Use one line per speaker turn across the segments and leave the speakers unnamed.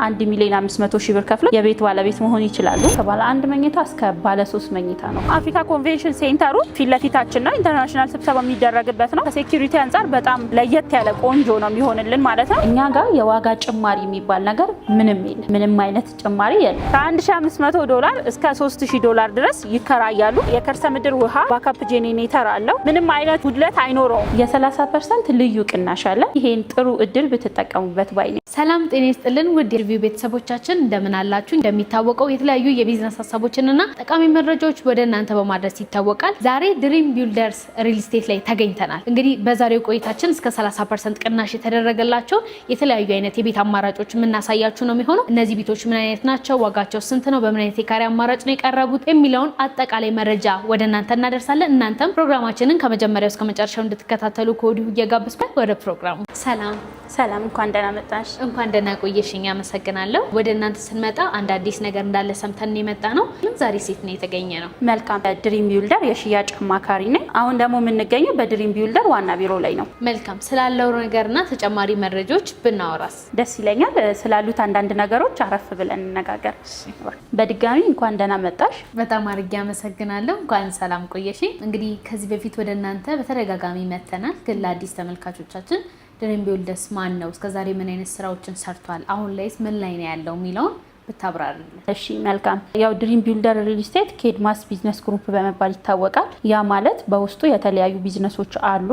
1 ሚሊዮን 500 ሺህ ብር ከፍለው የቤት ባለቤት መሆን ይችላሉ። ከባለ አንድ መኝታ እስከ ባለ ሶስት መኝታ ነው። አፍሪካ ኮንቬንሽን center ኡ ፊት ለፊታችን ነው። International ስብሰባ የሚደረግበት ነው። ከ security አንጻር በጣም ለየት ያለ ቆንጆ ነው የሚሆንልን ማለት ነው። እኛ ጋር የዋጋ ጭማሪ የሚባል ነገር ምንም የለም። ምንም አይነት ጭማሪ የለም። ከ1500 ዶላር እስከ 3000 ዶላር ድረስ ይከራያሉ። የከርሰ ምድር ውሃ፣ backup generator አለው። ምንም አይነት ጉድለት አይኖረውም። የ30% ልዩ ቅናሽ አለ። ይሄን ጥሩ እድል ብትጠቀሙበት ባይ ነኝ።
ሰላም ጤና ይስጥልን ውድ የ review ቤተሰቦቻችን፣ እንደምን አላችሁ? እንደሚታወቀው የተለያዩ የቢዝነስ ሀሳቦችንና ጠቃሚ መረጃዎች ወደ እናንተ በማድረስ ይታወቃል። ዛሬ ድሪም ቢልደርስ ሪል ስቴት ላይ ተገኝተናል። እንግዲህ በዛሬው ቆይታችን እስከ 30% ቅናሽ የተደረገላቸው የተለያዩ አይነት የቤት አማራጮች የምናሳያችሁ ነው የሚሆነው። እነዚህ ቤቶች ምን አይነት ናቸው፣ ዋጋቸው ስንት ነው፣ በምን አይነት የካሬ አማራጭ ነው የቀረቡት የሚለውን አጠቃላይ መረጃ ወደ እናንተ እናደርሳለን። እናንተም ፕሮግራማችንን ከመጀመሪያው እስከ መጨረሻው እንድትከታተሉ ከወዲሁ እየጋበዝኩ ወደ ፕሮግራሙ። ሰላም።
ሰላም፣ እንኳን ደህና መጣሽ።
እንኳን ደህና ቆየሽኝ። አመሰግናለሁ። ወደ እናንተ ስንመጣ አንድ አዲስ ነገር እንዳለ ሰምተን የመጣ ነው። ዛሬ የት ነው የተገኘነው?
መልካም። ድሪም ቢልደር የሽያጭ አማካሪ ነኝ። አሁን ደግሞ የምንገኘው በድሪም ቢልደር ዋና ቢሮ ላይ ነው።
መልካም። ስላለው ነገርና ተጨማሪ መረጃዎች ብናወራስ?
ደስ ይለኛል። ስላሉት አንዳንድ ነገሮች አረፍ ብለን እንነጋገር። በድጋሚ እንኳን ደህና መጣሽ።
በጣም አድርጌ አመሰግናለሁ። እንኳን ሰላም ቆየሽኝ። እንግዲህ ከዚህ በፊት ወደ እናንተ በተደጋጋሚ መተናል፣ ግን ለአዲስ ተመልካቾቻችን ድሪም ቢልደርስ ማን ነው፣ እስከዛሬ ምን አይነት ስራዎችን ሰርቷል፣ አሁን ላይስ ምን ላይ ነው ያለው የሚለውን ብታብራሪልን።
እሺ፣ መልካም። ያው ድሪም ቢልደር ሪል ስቴት ኬድማስ ቢዝነስ ግሩፕ በመባል ይታወቃል። ያ ማለት በውስጡ የተለያዩ ቢዝነሶች አሉ።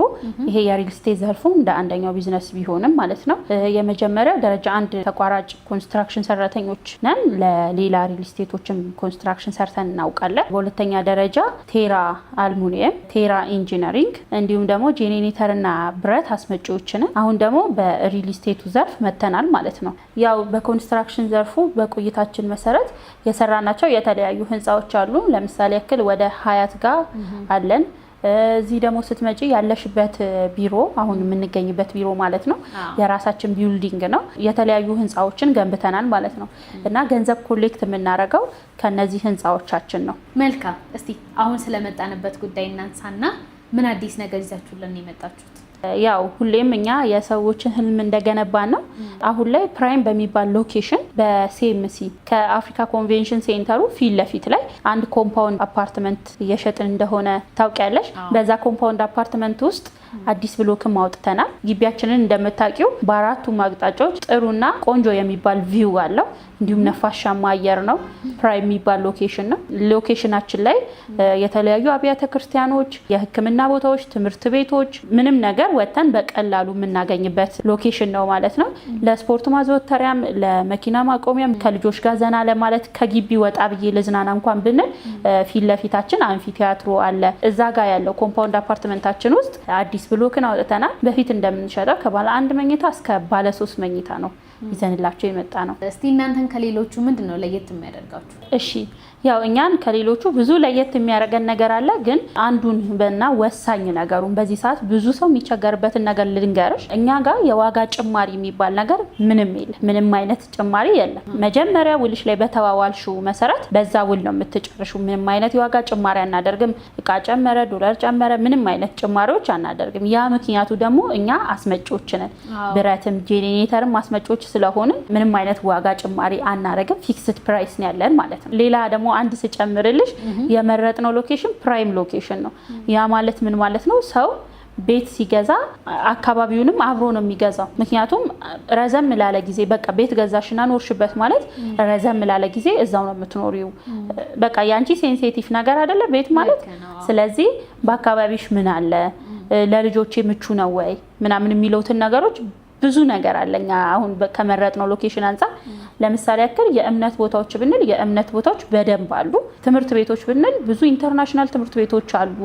ይሄ የሪል ስቴት ዘርፉ እንደ አንደኛው ቢዝነስ ቢሆንም ማለት ነው። የመጀመሪያው ደረጃ አንድ ተቋራጭ construction ሰራተኞች ነን። ለሌላ ሪል ስቴቶችም construction ሰርተን እናውቃለን። በሁለተኛ ደረጃ ቴራ አልሙኒየም፣ ቴራ ኢንጂነሪንግ እንዲሁም ደግሞ ጄኔሬተርና ብረት አስመጪዎች ነን። አሁን ደግሞ በሪል ስቴቱ ዘርፍ መተናል ማለት ነው። ያው በ construction ዘርፉ በቆይታችን መሰረት የሰራናቸው የተለያዩ ህንፃዎች አሉ። ለምሳሌ ያክል ወደ ሀያት ጋር አለን። እዚህ ደግሞ ስትመጪ ያለሽበት ቢሮ፣ አሁን የምንገኝበት ቢሮ ማለት ነው፣ የራሳችን building ነው። የተለያዩ ህንፃዎችን ገንብተናል ማለት ነው እና ገንዘብ collect የምናደርገው ከነዚህ ህንፃዎቻችን ነው።
መልካም። እስቲ አሁን ስለመጣንበት ጉዳይ እናንሳና ምን አዲስ ነገር ይዛችሁልን የመጣችሁት?
ያው ሁሌም እኛ የሰዎችን ህልም እንደገነባን ነው። አሁን ላይ prime በሚባል location በሲኤምሲ ከአፍሪካ ኮንቬንሽን center ኡ ፊት ለፊት ላይ አንድ compound apartment እየሸጥን እንደሆነ ታውቂያለሽ። በዛ compound apartment ውስጥ አዲስ ብሎክም አውጥተናል። ግቢያችንን እንደምታውቂው በአራቱም አቅጣጫዎች ጥሩና ቆንጆ የሚባል view አለው። እንዲሁም ነፋሻማ አየር ነው። Prime የሚባል location ነው። Location ኣችን ላይ የተለያዩ አብያተ ክርስቲያኖች፣ የሕክምና ቦታዎች፣ ትምህርት ቤቶች፣ ምንም ነገር ወጥተን በቀላሉ የምናገኝበት location ነው ማለት ነው። ለስፖርት ማዘወተሪያም፣ ለመኪና ማቆሚያም፣ ከልጆች ጋር ዘና ለማለት ከግቢ ወጣ ብዬ ልዝናና እንኳን ብንል ፊት ለፊታችን amphitheater ኡ አለ። እዛ ጋር ያለው compound apartment ኣችን ውስጥ አዲስ ብሎክን አውጥተናል። በፊት እንደምንሸጠው ከባለ አንድ መኝታ እስከ ባለ ሶስት መኝታ ነው ይዘንላቸው የመጣነው።
እስቲ እናንተን ከሌሎቹ ምንድን ነው ለየት የሚያደርጋችሁ?
እሺ፣ ያው እኛን ከሌሎቹ ብዙ ለየት የሚያደርገን ነገር አለ። ግን አንዱን እና ወሳኝ ነገሩን፣ በዚህ ሰዓት ብዙ ሰው የሚቸገርበትን ነገር ልንገርሽ። እኛ ጋር የዋጋ ጭማሪ የሚባል ነገር ምንም የለም። ምንም አይነት ጭማሪ የለም። መጀመሪያ ውልሽ ላይ በተዋዋልሽው መሰረት በዛ ውል ነው የምትጨርሹ። ምንም አይነት የዋጋ ጭማሪ አናደርግም። እቃ ጨመረ፣ ዶላር ጨመረ፣ ምንም አይነት ጭማሪዎች አናደርግም። ያ ምክንያቱ ደግሞ እኛ አስመጪዎች ነን። ብረትም ጄኔሬተርም አስመጪዎች ስለሆንን ምንም አይነት ዋጋ ጭማሪ አናደርግም። Fixed price ነው ያለን ማለት ነው። ሌላ ደግሞ አንድ ስጨምርልሽ የመረጥነው location prime location ነው። ያ ማለት ምን ማለት ነው? ሰው ቤት ሲገዛ አካባቢውንም አብሮ ነው የሚገዛው። ምክንያቱም ረዘም ላለ ጊዜ፣ በቃ ቤት ገዛሽና ኖርሽበት ማለት ረዘም ላለ ጊዜ እዛው ነው የምትኖሪው። በቃ ያንቺ sensitive ነገር አይደለ ቤት ማለት። ስለዚህ በአካባቢሽ ምን አለ፣ ለልጆቼ ምቹ ነው ወይ ምናምን የሚለውትን ነገሮች፣ ብዙ ነገር አለ። እኛ አሁን ከመረጥነው location አንጻር ለምሳሌ ያክል የእምነት ቦታዎች ብንል የእምነት ቦታዎች በደንብ አሉ። ትምህርት ቤቶች ብንል ብዙ international ትምህርት ቤቶች አሉ።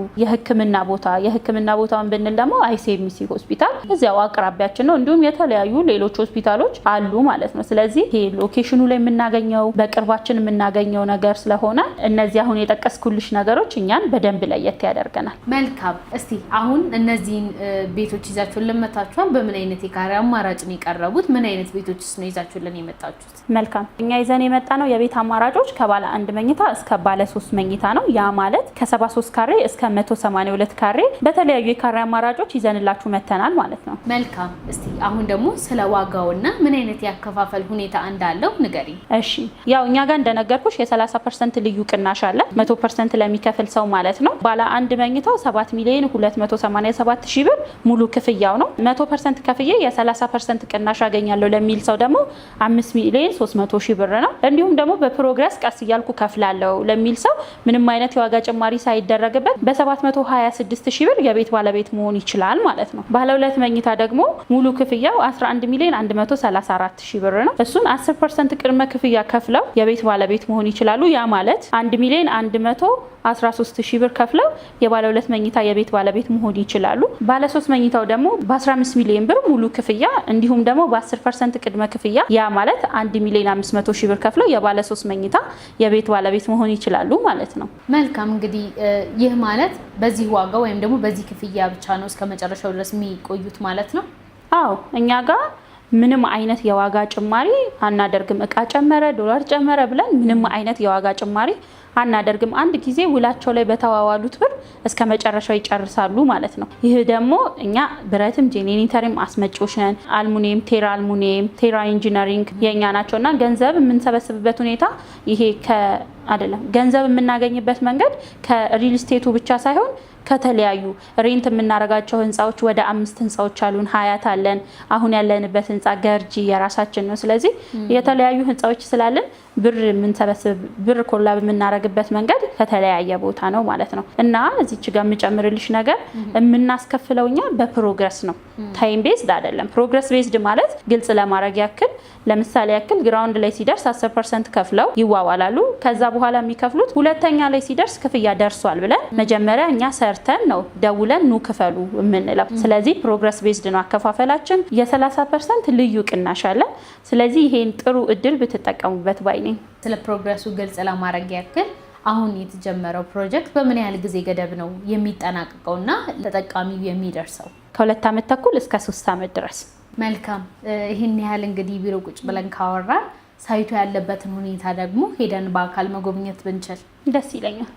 የሕክምና ቦታውን ብንል ደግሞ አይሲኤምሲ ሆስፒታል እዚያው አቅራቢያችን ነው። እንዲሁም የተለያዩ ሌሎች ሆስፒታሎች አሉ ማለት ነው። ስለዚህ ይሄ location ኡ ላይ የምናገኘው፣ በቅርባችን የምናገኘው ነገር ስለሆነ እነዚህ አሁን የጠቀስኩልሽ ነገሮች እኛን በደንብ ለየት ያደርገናል።
መልካም። እስቲ አሁን እነዚህን ቤቶች ይዛችሁልን መታችኋል። በምን አይነት የካሬ አማራጭ ነው የቀረቡት? ምን አይነት ቤቶችስ ነው ይዛችሁልን የመጣችሁት?
መልካም፣ እኛ ይዘን የመጣነው የቤት አማራጮች ከባለ አንድ መኝታ እስከ ባለ ሶስት መኝታ ነው። ያ ማለት ከ73 ካሬ እስከ 182 ካሬ በተለያዩ የካሬ አማራጮች ይዘንላችሁ መተናል ማለት ነው።
መልካም። እስቲ አሁን ደግሞ ስለ ዋጋውና ምን አይነት ያከፋፈል ሁኔታ እንዳለው ንገሪ።
እሺ፣ ያው እኛ ጋር እንደነገርኩሽ የ30% ልዩ ቅናሽ አለ፣ 100% ለሚከፍል ሰው ማለት ነው። ባለ አንድ መኝታው 7 ሚሊዮን 287 ሺህ ብር ሙሉ ክፍያው ነው። 100% ከፍዬ የ30% ቅናሽ አገኛለሁ ለሚል ሰው ደግሞ 5 ሚሊዮን 300 ሺህ ብር ነው። እንዲሁም ደግሞ በ progress ቀስ እያልኩ ከፍላለሁ ለሚል ሰው ምንም አይነት የዋጋ ጭማሪ ሳይደረግበት በ726 ሺህ ብር የቤት ባለቤት መሆን ይችላል ማለት ነው። ባለ ሁለት መኝታ ደግሞ ሙሉ ክፍያው 11 ሚሊዮን 134 ሺህ ብር ነው። እሱን 10% ቅድመ ክፍያ ከፍለው የቤት ባለቤት መሆን ይችላሉ። ያ ማለት 1 ሚሊዮን 113 ሺህ ብር ከፍለው የባለ ሁለት መኝታ የቤት ባለቤት መሆን ይችላሉ። ባለ ሶስት መኝታው ደግሞ በ15 ሚሊዮን ብር ሙሉ ክፍያ እንዲሁም ደግሞ በ10% ቅድመ ክፍያ፣ ያ ማለት 1 ሚሊዮን 500 ሺህ ብር ከፍለው የባለ ሶስት መኝታ የቤት ባለቤት መሆን ይችላሉ ማለት ነው።
መልካም፣ እንግዲህ ይህ ማለት በዚህ ዋጋ ወይም ደግሞ በዚህ ክፍያ ብቻ ነው እስከ መጨረሻው ድረስ የሚቆዩት ማለት ነው?
አዎ፣ እኛ ጋር ምንም አይነት የዋጋ ጭማሪ አናደርግም። እቃ ጨመረ፣ ዶላር ጨመረ ብለን ምንም አይነት የዋጋ ጭማሪ አናደርግም። አንድ ጊዜ ውላቸው ላይ በተዋዋሉት ብር እስከ መጨረሻው ይጨርሳሉ ማለት ነው። ይህ ደግሞ እኛ ብረትም ጄኔሬተርም አስመጪዎች ነን። አልሙኒየም፣ ቴራ አልሙኒየም፣ ቴራ ኢንጂነሪንግ የእኛ ናቸው እና ገንዘብ የምንሰበስብበት ሁኔታ ይሄ አይደለም። ገንዘብ የምናገኝበት መንገድ ከሪል ስቴቱ ብቻ ሳይሆን ከተለያዩ rent የምናደርጋቸው ህንፃዎች፣ ወደ አምስት ህንፃዎች አሉን። ሀያት አለን። አሁን ያለንበት ህንፃ ገርጂ የራሳችን ነው። ስለዚህ የተለያዩ ህንፃዎች ስላለን ብር የምንሰበስብ፣ ብር collab የምናደርግበት መንገድ ከተለያየ ቦታ ነው ማለት ነው። እና እዚች ጋር የምጨምርልሽ ነገር የምናስከፍለው እኛ በ progress ነው፣ time based አይደለም። Progress based ማለት ግልጽ ለማድረግ ያክል፣ ለምሳሌ ያክል ground ላይ ሲደርስ 10% ከፍለው ይዋዋላሉ። ከዛ በኋላ የሚከፍሉት ሁለተኛ ላይ ሲደርስ ክፍያ ደርሷል ብለን መጀመሪያ እኛ ሰርተን ነው ደውለን ኑ ክፈሉ የምንለው። ስለዚህ progress based ነው አከፋፈላችን። የ30% ልዩ ቅናሽ አለ። ስለዚህ ይሄን ጥሩ እድል ብትጠቀሙበት ባይ ነኝ።
ስለ progress ኡ ግልጽ ለማድረግ ያክል አሁን የተጀመረው ፕሮጀክት በምን ያህል ጊዜ ገደብ ነው የሚጠናቀቀው እና ተጠቃሚው የሚደርሰው?
ከ2 ዓመት ተኩል እስከ 3 ዓመት ድረስ።
መልካም። ይህን ያህል እንግዲህ ቢሮ ቁጭ ብለን ካወራን site ኡ ያለበትን ሁኔታ ደግሞ ሄደን በአካል መጎብኘት ብንችል
ደስ ይለኛል።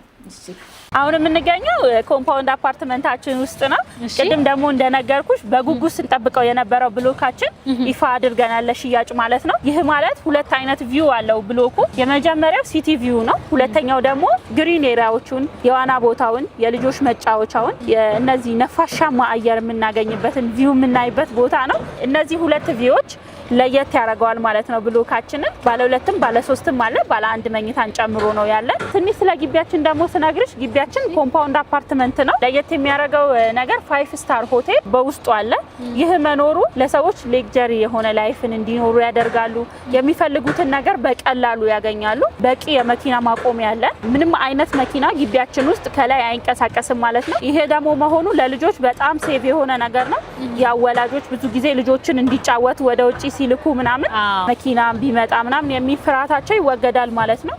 አሁን የምንገኘው compound አፓርትመንታችን ውስጥ ነው። ቅድም ደግሞ እንደነገርኩሽ በጉጉት ስንጠብቀው የነበረው ብሎካችን ይፋ አድርገናል ለሽያጭ ማለት ነው። ይህ ማለት ሁለት አይነት view አለው ብሎኩ። የመጀመሪያው city view ነው። ሁለተኛው ደግሞ green area ዎቹን፣ የዋና ቦታውን፣ የልጆች መጫወቻውን፣ እነዚህ ነፋሻማ አየር የምናገኝበትን view የምናይበት ቦታ ነው። እነዚህ ሁለት view ዎች ለየት ያደርገዋል ማለት ነው ብሎካችንን። ባለ ሁለትም ባለ ሶስትም አለ። ባለ አንድ መኝታን ጨምሮ ነው ያለን። ትንሽ ስለ ግቢያችን ደግሞ ስነግርሽ ግቢያችን compound አፓርትመንት ነው። ለየት የሚያደርገው ነገር five star ሆቴል በውስጡ አለ። ይህ መኖሩ ለሰዎች luxury የሆነ life ን እንዲኖሩ ያደርጋሉ። የሚፈልጉትን ነገር በቀላሉ ያገኛሉ። በቂ የመኪና ማቆሚያ አለ። ምንም አይነት መኪና ግቢያችን ውስጥ ከላይ አይንቀሳቀስም ማለት ነው። ይሄ ደግሞ መሆኑ ለልጆች በጣም safe የሆነ ነገር ነው። ያው ወላጆች ብዙ ጊዜ ልጆችን እንዲጫወቱ ወደ ውጭ ሲልኩ ምናምን መኪና ቢመጣ ምናምን የሚል ፍርሃታቸው ይወገዳል ማለት ነው።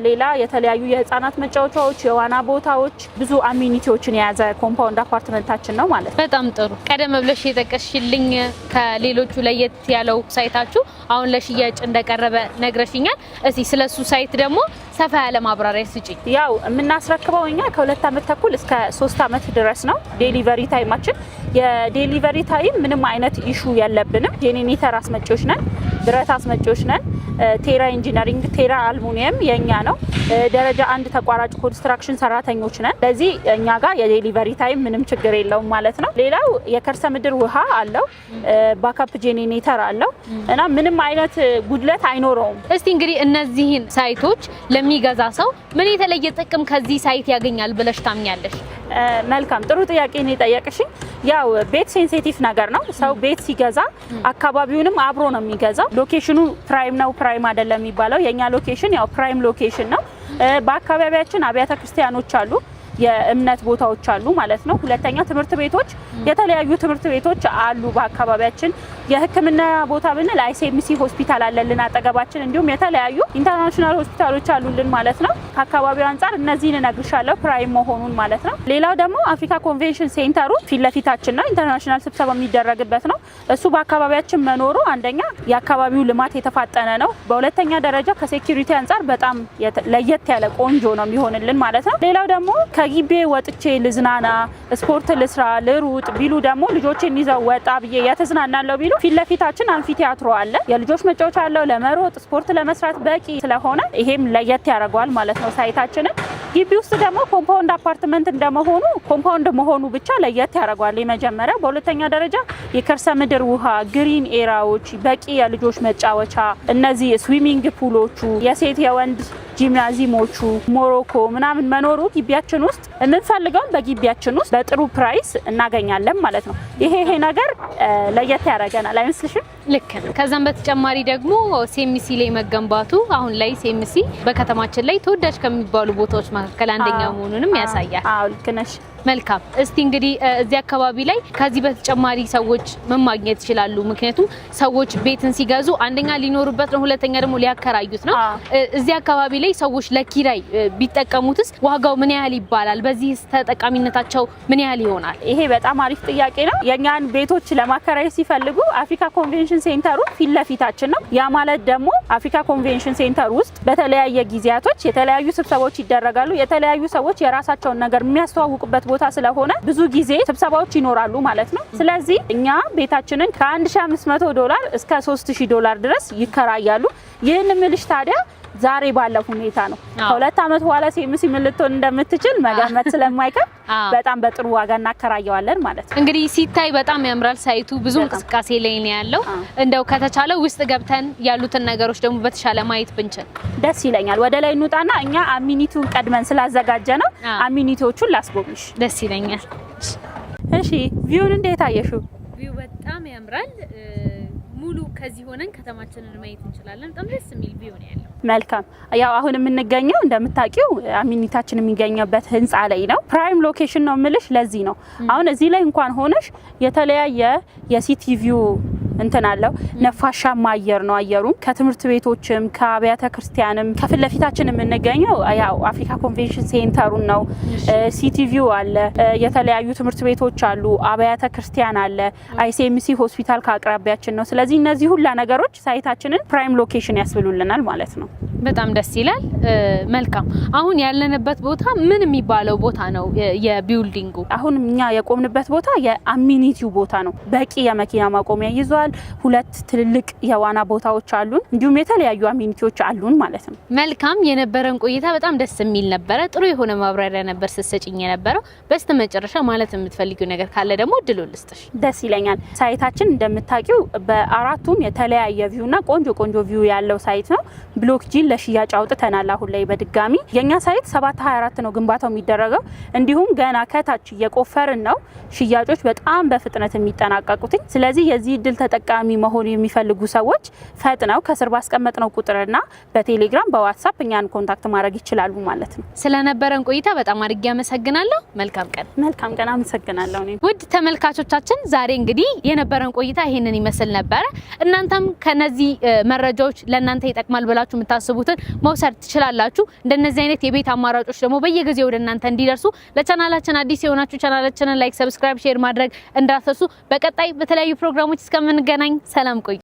ሌላ የተለያዩ የህፃናት መጫወቻዎች፣ የዋና ቦታዎች፣ ብዙ amenity ዎችን የያዘ compound አፓርትመንታችን ነው ማለት ነው።
በጣም ጥሩ። ቀደም ብለሽ የጠቀስሽልኝ ከሌሎቹ ለየት ያለው site ኣችሁ አሁን ለሽያጭ እንደቀረበ ነግረሽኛል። እስቲ ስለሱ site ደግሞ ሰፋ ያለ ማብራሪያ ስጪኝ።
ያው የምናስረክበው እኛ ከ2 ዓመት ተኩል እስከ 3 ዓመት ድረስ ነው delivery time ኣችን። የ delivery time ምንም አይነት issue የለብንም። ጄኔሬተር አስመጪዎች ነን፣ ብረት አስመጪዎች ነን። ቴራ ኢንጂነሪንግ፣ ቴራ አልሙኒየም የኛ ነው። ደረጃ አንድ ተቋራጭ construction ሰራተኞች ነን። ስለዚህ እኛ ጋር የ delivery time ምንም ችግር የለውም ማለት ነው። ሌላው የከርሰ ምድር ውሃ አለው፣ backup generator አለው እና ምንም አይነት ጉድለት አይኖረውም።
እስቲ እንግዲህ እነዚህን site ኦች ለሚገዛ ሰው ምን የተለየ ጥቅም ከዚህ site ያገኛል ብለሽ ታምኛለሽ?
መልካም፣ ጥሩ ጥያቄ ነው የጠየቅሽኝ። ያው ቤት sensitive ነገር ነው። ሰው ቤት ሲገዛ አካባቢውንም አብሮ ነው የሚገዛው። Location ኑ prime ነው prime አይደለም የሚባለው። የኛ location ያው prime location ነው። በአካባቢያችን አብያተ ክርስቲያኖች አሉ። የእምነት ቦታዎች አሉ ማለት ነው። ሁለተኛ ትምህርት ቤቶች፣ የተለያዩ ትምህርት ቤቶች አሉ በአካባቢያችን። የሕክምና ቦታ ብንል ICMC ሆስፒታል አለልን አጠገባችን፣ እንዲሁም የተለያዩ international ሆስፒታሎች አሉልን ማለት ነው። ከአካባቢው አንጻር እነዚህን እነግርሻለሁ prime መሆኑን ማለት ነው። ሌላው ደግሞ አፍሪካ convention center ኡ ፊት ለፊታችን ነው። International ስብሰባ የሚደረግበት ነው። እሱ በአካባቢያችን መኖሩ አንደኛ የአካባቢው ልማት የተፋጠነ ነው። በሁለተኛ ደረጃ ከ security አንጻር በጣም ለየት ያለ ቆንጆ ነው የሚሆንልን ማለት ነው። ሌላው ደግሞ ከግቢ ወጥቼ ልዝናና፣ ስፖርት ልስራ፣ ልሩጥ ቢሉ ደግሞ ልጆችን ይዘው ወጣ ብዬ የተዝናናለው ቢሉ ፊት ለፊታችን amphitheater ኡ አለ። የልጆች መጫወቻ አለው። ለመሮጥ፣ ስፖርት ለመስራት በቂ ስለሆነ ይሄም ለየት ያደርገዋል ማለት ነው site ኣችንን። ግቢ ውስጥ ደግሞ compound apartment እንደመሆኑ compound መሆኑ ብቻ ለየት ያደርገዋል የመጀመሪያው። በሁለተኛ ደረጃ የከርሰ ምድር ውሃ፣ green area ዎች፣ በቂ የልጆች መጫወቻ፣ እነዚህ swimming pool ኦቹ፣ የሴት የወንድ ጂምናዚየሞቹ፣ ሞሮኮ ምናምን መኖሩ ግቢያችን ውስጥ የምንፈልገውን በግቢያችን ውስጥ በጥሩ price እናገኛለን ማለት ነው። ይሄ ነገር ለየት ያደርገናል አይመስልሽም?
ልክ ነው። ከዛም በተጨማሪ ደግሞ ሲኤምሲ ላይ መገንባቱ አሁን ላይ ሲኤምሲ በከተማችን ላይ ተወዳጅ ከሚባሉ ቦታዎች መካከል አንደኛ መሆኑንም ያሳያል።
አዎ፣ ልክ ነሽ።
መልካም። እስቲ እንግዲህ እዚህ አካባቢ ላይ ከዚህ በተጨማሪ ሰዎች ምን ማግኘት ይችላሉ? ምክንያቱም ሰዎች ቤትን ሲገዙ አንደኛ ሊኖሩበት ነው፣ ሁለተኛ ደግሞ ሊያከራዩት ነው። እዚህ አካባቢ ላይ ሰዎች ለኪራይ ቢጠቀሙትስ ዋጋው ምን ያህል ይባላል? በዚህ ተጠቃሚነታቸው ምን ያህል ይሆናል?
ይሄ በጣም አሪፍ ጥያቄ ነው። የእኛን ቤቶች ለማከራየት ሲፈልጉ አፍሪካ convention center ኡ ፊት ለፊታችን ነው። ያ ማለት ደግሞ አፍሪካ convention center ውስጥ በተለያየ ጊዜያቶች የተለያዩ ስብሰባዎች ይደረጋሉ። የተለያዩ ሰዎች የራሳቸውን ነገር የሚያስተዋውቁበት ቦታ ስለሆነ ብዙ ጊዜ ስብሰባዎች ይኖራሉ ማለት ነው። ስለዚህ እኛ ቤታችንን ከ1500 ዶላር እስከ 3000 ዶላር ድረስ ይከራያሉ። ይህን ምልሽ ታዲያ ዛሬ ባለው ሁኔታ ነው። ከ2 ዓመት በኋላ ሲኤምሲ ምን ልትሆን እንደምትችል መገመት ስለማይከብድ በጣም በጥሩ ዋጋ እናከራየዋለን ማለት ነው።
እንግዲህ ሲታይ በጣም ያምራል site ኡ፣ ብዙ እንቅስቃሴ ላይ ነው ያለው። እንደው ከተቻለ ውስጥ ገብተን ያሉትን ነገሮች ደግሞ በተሻለ ማየት ብንችል
ደስ ይለኛል። ወደ ላይ እንውጣና እኛ amenity ውን ቀድመን ስላዘጋጀነው amenity ዎቹን ላስጎብኝሽ።
ደስ ይለኛል።
እሺ፣ view ውን እንዴት አየሽው?
View በጣም ያምራል። ሙሉ ከዚህ ሆነን ከተማችንን ማየት እንችላለን። በጣም ደስ የሚል view ነው ያለው።
መልካም። ያው አሁን የምንገኘው እንደምታውቂው amenity ኣችን የሚገኘበት ህንፃ ላይ ነው። Prime location ነው የምልሽ ለዚህ ነው። አሁን እዚህ ላይ እንኳን ሆነሽ የተለያየ የ city view እንትን አለው። ነፋሻማ አየር ነው አየሩም። ከትምህርት ቤቶችም ከአብያተ ክርስቲያንም ከፊት ለፊታችን የምንገኘው ያው አፍሪካ convention center ኡን ነው። City view አለ፣ የተለያዩ ትምህርት ቤቶች አሉ፣ አብያተ ክርስቲያን አለ፣ ICMC ሆስፒታል ከአቅራቢያችን ነው። ስለዚህ እነዚህ ሁላ ነገሮች site ኣችንን prime location ያስብሉልናል ማለት ነው።
በጣም ደስ ይላል። መልካም። አሁን ያለንበት ቦታ ምን የሚባለው ቦታ ነው? የ building ኡ
አሁን እኛ የቆምንበት ቦታ የ amenity ው ቦታ ነው። በቂ የመኪና ማቆሚያ ይዟል። ሁለት ትልልቅ የዋና ቦታዎች አሉን። እንዲሁም የተለያዩ amenity ዎች አሉን ማለት ነው።
መልካም። የነበረን ቆይታ በጣም ደስ የሚል ነበረ። ጥሩ የሆነ ማብራሪያ ነበር ስትሰጭኝ የነበረው። በስተ መጨረሻ ማለት የምትፈልጊው ነገር ካለ ደግሞ እድሉን ልስጥሽ።
ደስ ይለኛል። Site ኣችን እንደምታውቂው በአራቱም የተለያየ view እና ቆንጆ ቆንጆ view ያለው site ነው። Block G ን ለሽያጭ አውጥተናል። አሁን ላይ በድጋሚ የኛ site 724 ነው ግንባታው የሚደረገው። እንዲሁም ገና ከታች እየቆፈርን ነው። ሽያጮች በጣም በፍጥነት የሚጠናቀቁት። ስለዚህ የዚህ እድል ተጠቃሚ መሆን የሚፈልጉ ሰዎች ፈጥነው ከስር ባስቀመጥነው ቁጥርና በቴሌግራም፣ በዋትሳፕ እኛን contact ማድረግ ይችላሉ ማለት ነው።
ስለነበረን ቆይታ በጣም አድርጌ አመሰግናለሁ። መልካም ቀን።
መልካም ቀን። አመሰግናለሁ። እኔም።
ውድ ተመልካቾቻችን፣ ዛሬ እንግዲህ የነበረን ቆይታ ይሄንን ይመስል ነበረ። እናንተም ከነዚህ መረጃዎች ለእናንተ ይጠቅማል ብላችሁ የምታስቡትን መውሰድ ትችላላችሁ። እንደነዚህ አይነት የቤት አማራጮች ደግሞ በየጊዜው ወደ እናንተ እንዲደርሱ ለቻናላችን አዲስ የሆናችሁ ቻናላችንን like፣ subscribe፣ share ማድረግ እንዳትረሱ። በቀጣይ በተለያዩ ፕሮግራሞች እስከምንገናኝ ሰላም ቆዩ።